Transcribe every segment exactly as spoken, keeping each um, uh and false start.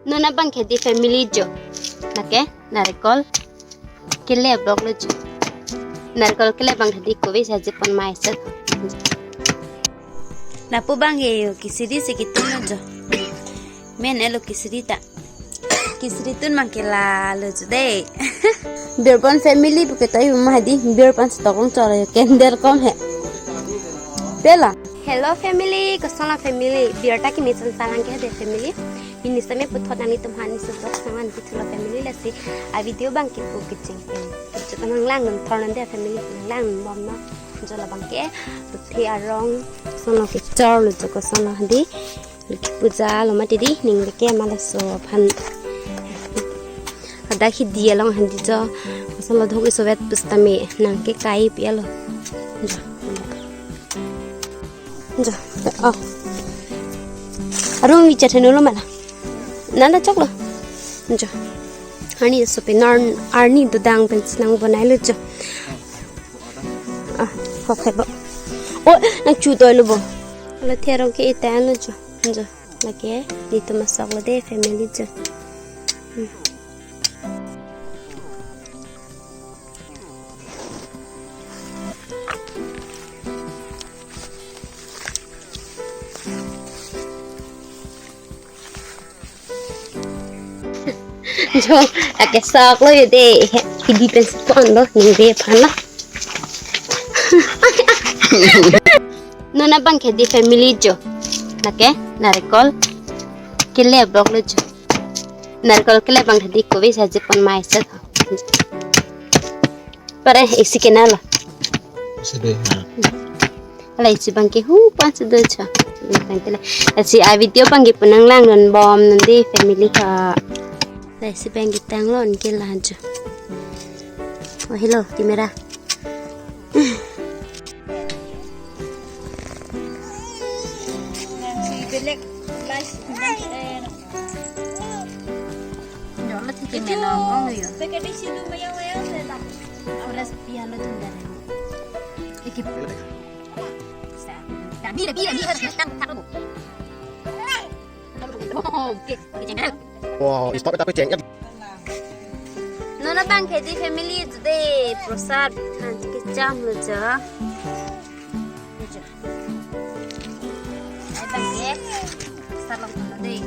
Non abang ke dei family jo. Lake, narikol kele abang lo jo. Narikol kele abang ke dei kove sa jepon mai set. Lapu abang ke yo kisiri si kitun lo jo. Men elo kisiri ta. Kisiri tun abang ke la lo jo dei. Birbon family puke ta yo ma dei. Birbon stock long cholo yo candle kom he. Pela. Hello family, koson lo family. Bir ta kimi chon salang ke dei family. Pini seme puthot nanglitum aphan ni sujok sangvan pithulo family lasi. A video abang ke pu kecheng pen. Kecheng nanglang non thor non dei family nanglang bom no. Jo labang ke. Tuthe arong. Koson lo kechor lo jo koson lo dei. Puja lo mati dei ning leke ma laso aphan. Ada hidi along aphan dei jo. Koson lo dhok iso vet pusitame nang ke kai pi alo. Jo. Jo. Oh. Arung ichat heno lo mala. Nana chok lo. Jo. Arni sope nar arni dodang pen nang bonai lo jo. Ah, hok hai bo. Oh, nang chu toi lo bo. Lo therong ke ita lo jo. Jo. Lake, nelitum asok lo dei family jo. Hmm. Jo, lake sok lo yo dei. Hidi pen si pon lo, ning dei aphan lo. Non abang ke dei family jo. Lake, narikol kele abang lo jo. Narikol kele abang ke dei kove sa jepon mai set. Pare isi ke na lo. Isi dei, ha. Ala isi abang ke hu pan si do cha. Abang ke la. Lasi a video abang ke pu nanglang non bom non dei family ha. Lasi abang ke tang lo anke la jo. Oh, hello, camera. Si belek live. Yo, lo thik ke melo, kong yo. Peke di situ mayang-mayang saya tak. Ora sepi halo tunda. Iki. Sa. Tapi, tapi, tapi harus makan tak lo. Oh, oke, oke, jangan. Wow, ispat tapi ceng. Non abang ke dei family today prosad han kecham lo jo. Abang ke salam lo dei.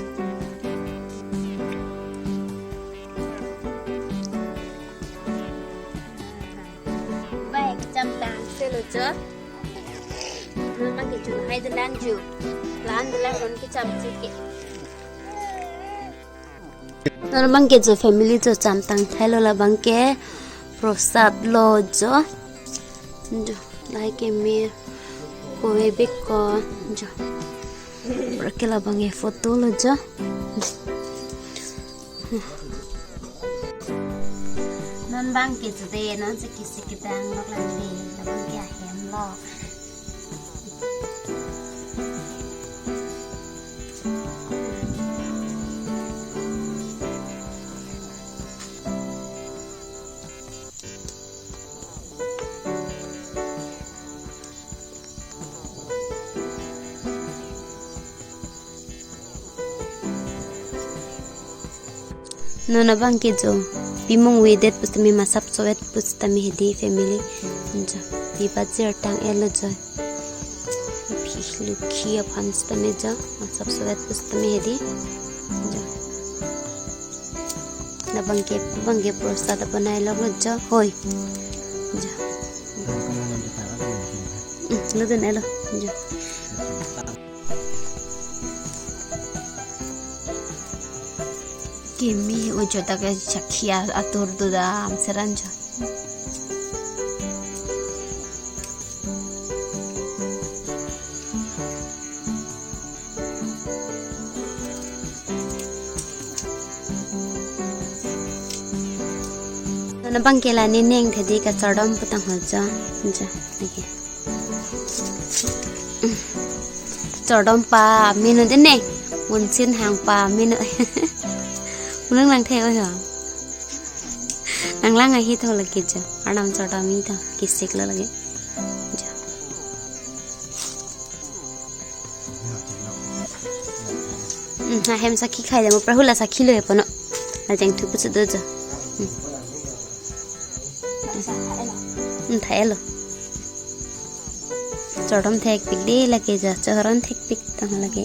Bye, kecham tang se lo jo. Non abang ke jo hai dolang jo. Lan dolang ron kecham si ke. Non abang ke jo family jo cham tang thai lo labang ke prosad lo jo. Jo, lahai ke me kove bek ko jo. Ora ke labang ke photo lo jo. Non abang ke jo dei, non si kisi kedang lo lang dei, labang ke ahem lo. Non abang ke jo, pimong wedet pusitame masap sovet pusitame hedi family. Jo, pi bajir tang elo jo. Pi lukhi aphan sitame jo, masap sovet pusitame hedi. Jo. Labang ke, abang ke prosad abonai lo jo, hoi. Jo. Hmm, lo dun elo, jo. Kimi ujo ta ke chakhi atur tu dam seran jo. Non abang ke la neneng thedi kachardom putang ho jo. Jo, lake. Chardom pa menu dei ne. Munsin hang pa menu. Unang lang the oi ho. Nanglang ahi tho lake jo. Arnam chardom mi tho. Kisik lo lake. Jo. Hmm, ahem sakhi khai dam, apra hula sakhi lo epono. Lajang thu pusu do jo. Hmm. Hmm, thailo. Chordom thekpik de lake jo, choron thekpik tang lake.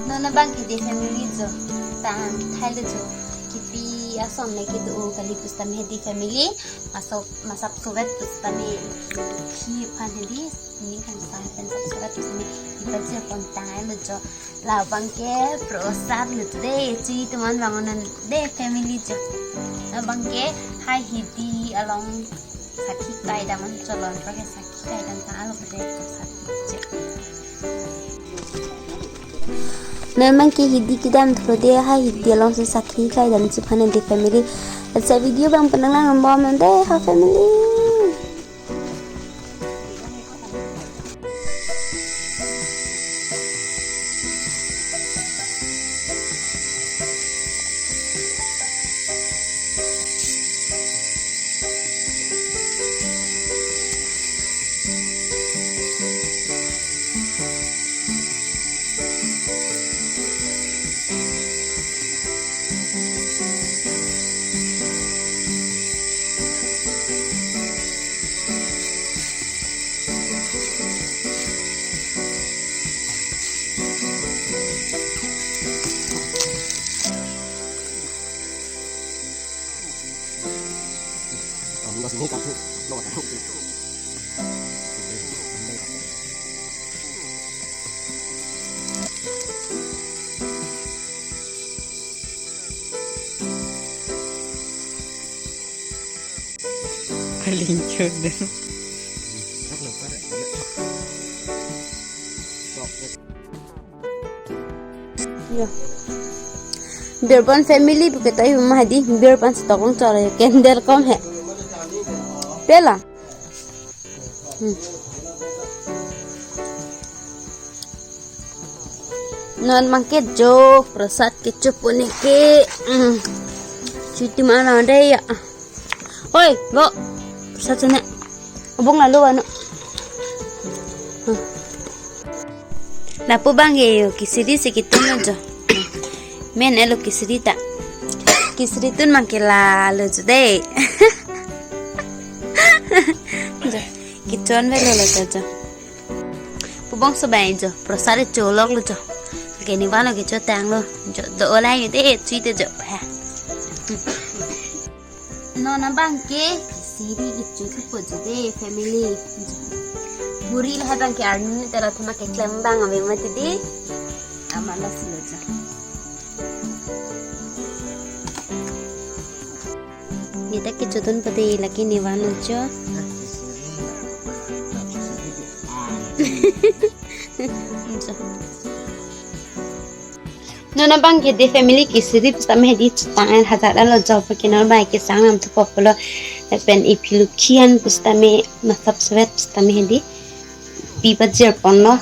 Non abang ke de family jo, tang thailo jo. Kipi ason le kedo kali pusitame de family, masap, masap sovet pusitame, khi aphan hedi, ning kangsam pen sap sovet pusitame, ipa jirpon tanglo jo. Labang ke prosad lo de, chui atum an vangnon de family jo. Labang ke hai hidi along sakhi kai dam an cholon, apra ke sakhi kai dam tanglo de prosad jo. Non abang ke hidi kedam thulo de, hai hidi along si sakhi kai damji aphan de family. Laso video abang penang lang bom non de ha family. Paling cute deh. Yo. Birbon family buke tai mah di, birbon stok long chor, candle kom he. Pela. Hmm. Non abang ke jo, prosad ke chupune ke. Hmm. Chuti mana de ya. Oi, bo. Prosad sana. Obong lalu anu. Hmm. Lapu abang ke yo, kisiri si kitun lo jo. Men elo kisiri ta. Kisiri tun abang ke lalo jo de. Jo, kichon velo lo jo. Pubong so abang jo, prosad cholok lo jo. Ke ne vanglo kecho tanglo. Jo, do olai de, chui te jo. Ha. Non abang ke kisiri kecho thupo jo de family. Puri lahai abang ke arni te la thema keklem abang ave mati di. Amat lasi lo jo. Ne ta kechodun pade lake ne vanglo jo. Jo. Non abang ke de family kisiri pusitame hedi chutang an hajat alo jo, apot ke non abang ke sang nam thupo pulo. Lapen iphi lukhi an pusitame masap sovet pusitame hedi pi pajirponlo.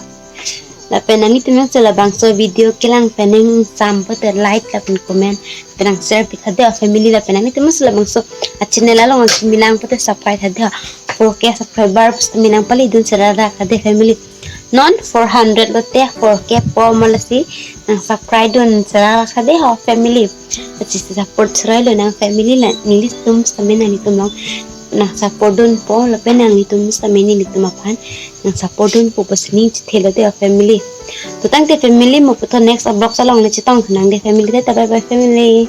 Lapen nanglitum jongsi labangso video kelang pen ning sam pote like lapen comment lapen nang share pitha de family, lapen nanglitum jongsi labangso a channel along nangkimi lang pote subscribe tha de. Four K subscriber pusitame nangpali dun sera ra tha de family. Non four hundred lote four K po malasi nang subscribe dun sera ra tha de ho family. Pachis support sera lo nang family la nelitum pusitame nanglitum along nang support dunpo lapen nanglitum pusitame nelitum aphan nang support dunpo pusi ning chethelo de family. To tangte family mo puthot next vlog along le chetong nang de family de ta bye bye family.